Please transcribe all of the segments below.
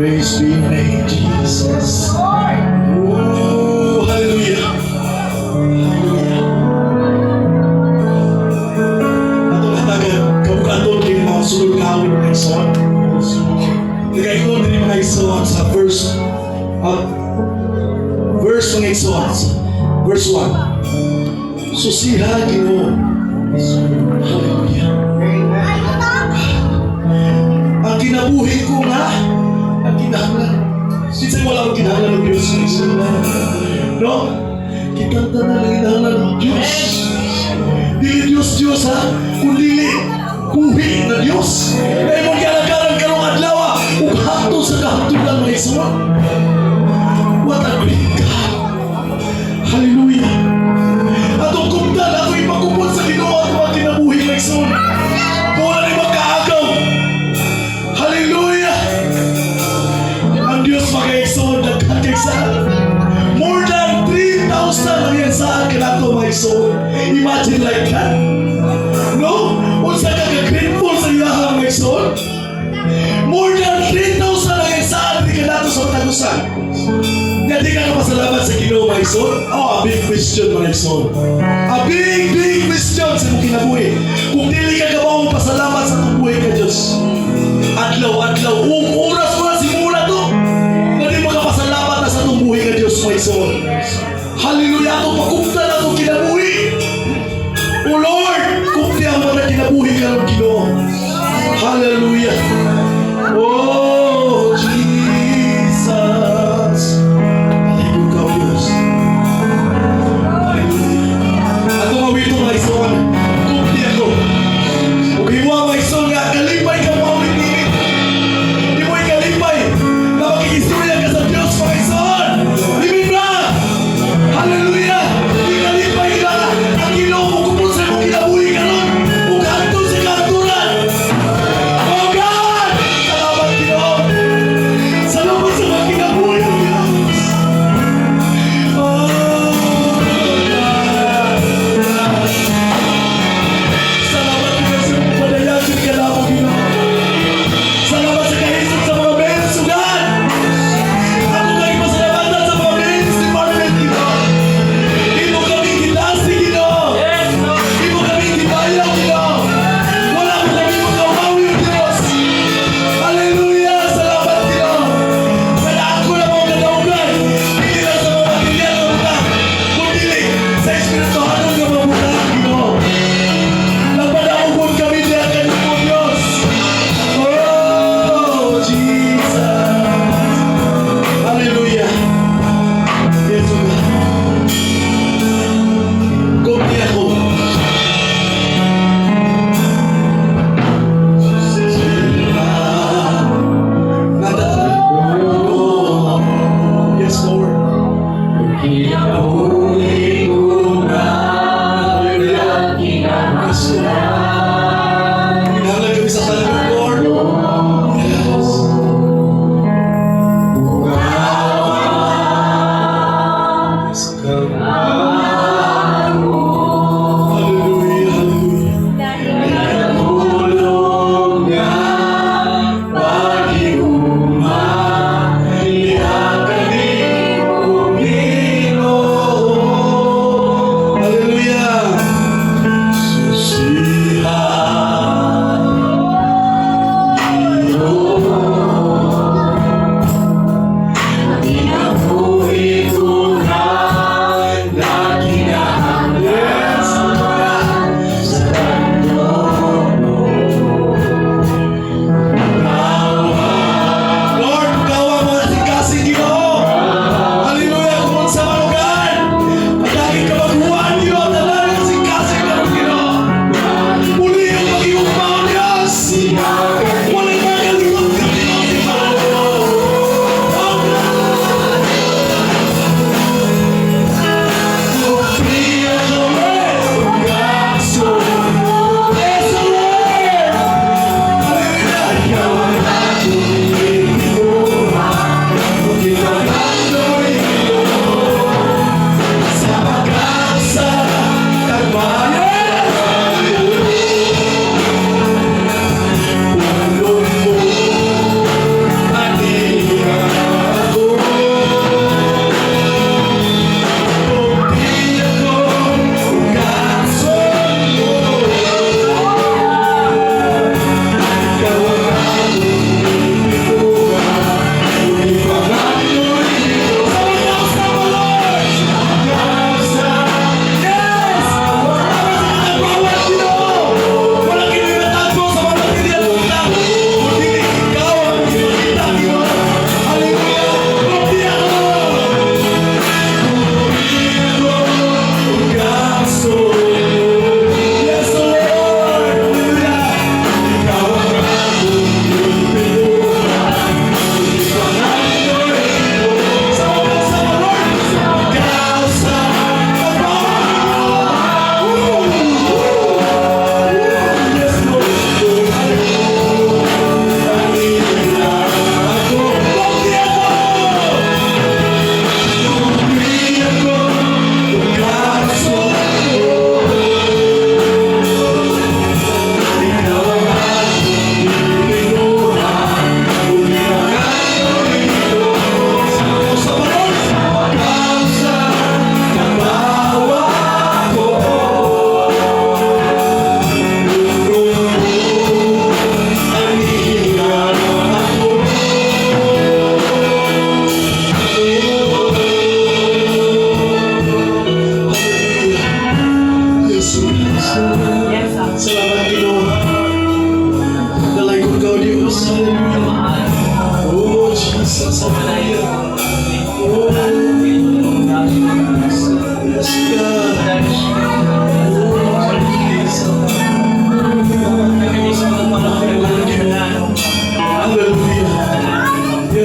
Praise be your name, Jesus. Oh, hallelujah. Hallelujah. Atong hatagan, kabukaton din mga sulod kawit mga igsoon. Nagaingon din mga igsoon sa verse mga igsoon, verse 1. Susiha, Ginoo. Hallelujah. Ang kinabuhi ko nga, ang kinahanglan. Minsan wala akong kinahanglan ng Diyos. No? Kitang tanan ang kinahanglan ng Diyos. Dili Diyos Diyos ha, kundi buhi na Diyos. Na imong gialagaran karong adlaw ug hangtod sa kahangturan, mga igsoon. What a great God. Hallelujah. Atong kumtan, ato ipagupot sa Ginoo at mga kinabuhi, mga igsoon. Wala ni makaagaw. Hallelujah! Ang Diyos, mga igsoon, daghan kay saad. More than 3,000 ang iyang saad kanato, mga igsoon. Imagine like that. No? Unsa ka ka-grateful sa iyaha, mga igsoon? More than 3,000 ang iyang saad di kanato sa katagusan. Nga di ka kapasalamat sa Ginoo, mga igsoon? Oh, a big question, mga igsoon. A big, big question sa imong kinabuhi. Kung dili ka kabawong pasalamat sa atong buhi ka Diyos. Adlaw, adlaw, ug oras oras simula to. Nga di makapasalamat na sa atong buhi ka Diyos, mga igsoon. Hallelujah, atong pagkumtan atong kinabuhi. O Lord, kung di ang mga kinabuhi karon, Ginoo. Hallelujah. Oh, Jesus. Hallelujah ka, Diyos. Hallelujah. Atong awito, mga igsoon, kumti ako. Ug himo, mga igsoon, nga kalipay ka moawit nini.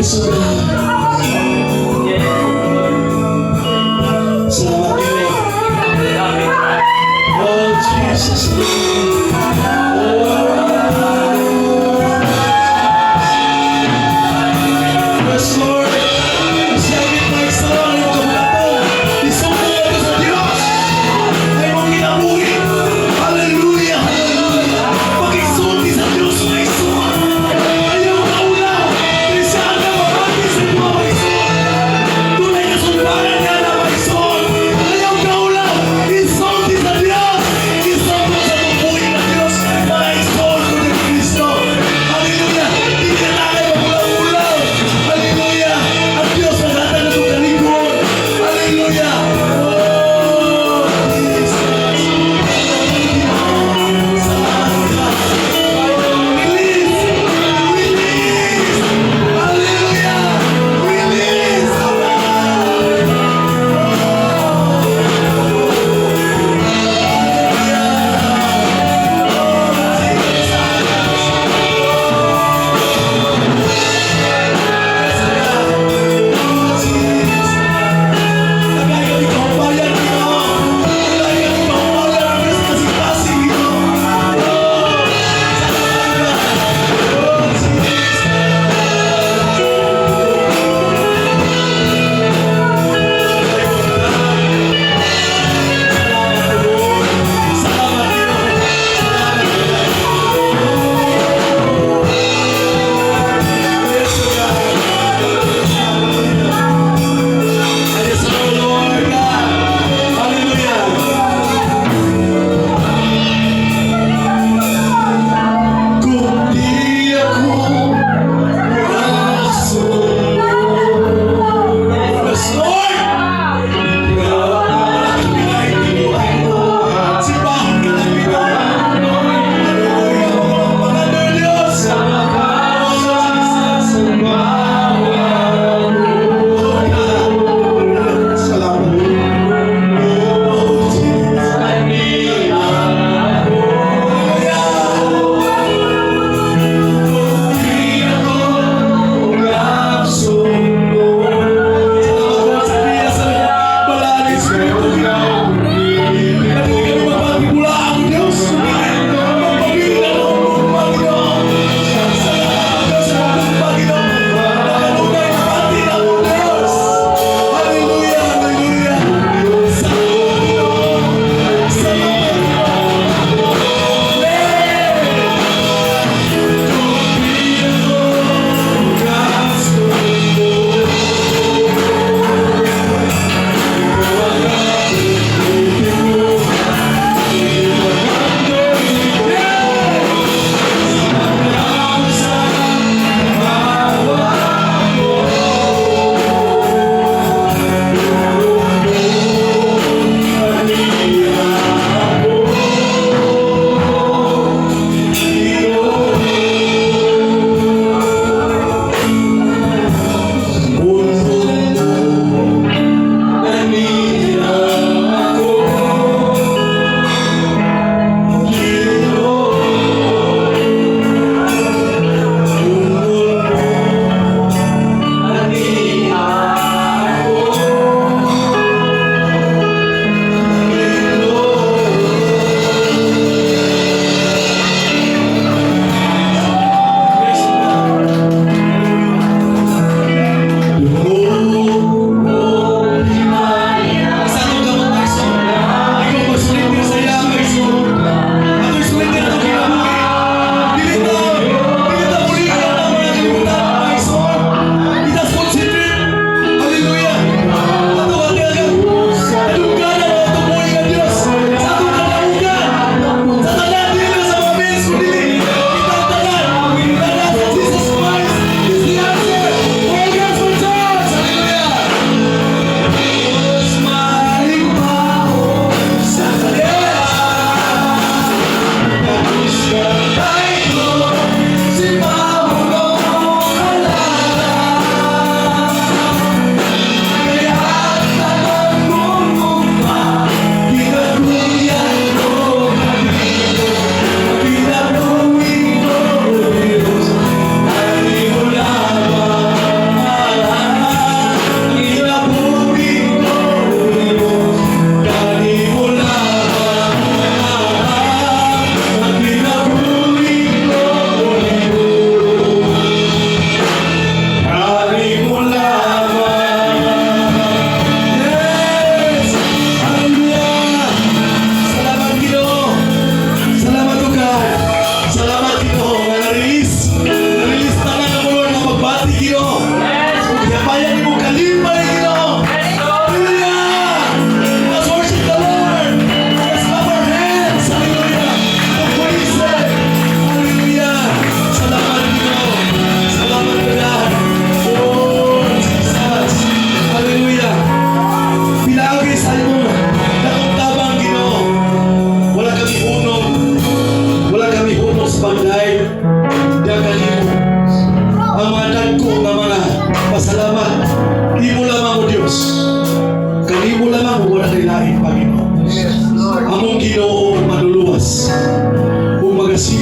Yes, God. Salamat, Ginoo. Oh, Jesus. Oh. Yes, Lord. Siyagit na isa ang iyong kabulaton. Isumbong ito sa Diyos. Ay mong kinabuhi. Hallelujah, hallelujah. Pag-isulti sa Diyos, mga igsoon. Ayaw kaulaw. Kaya siya ang namamati sa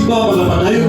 Iba mga padayon.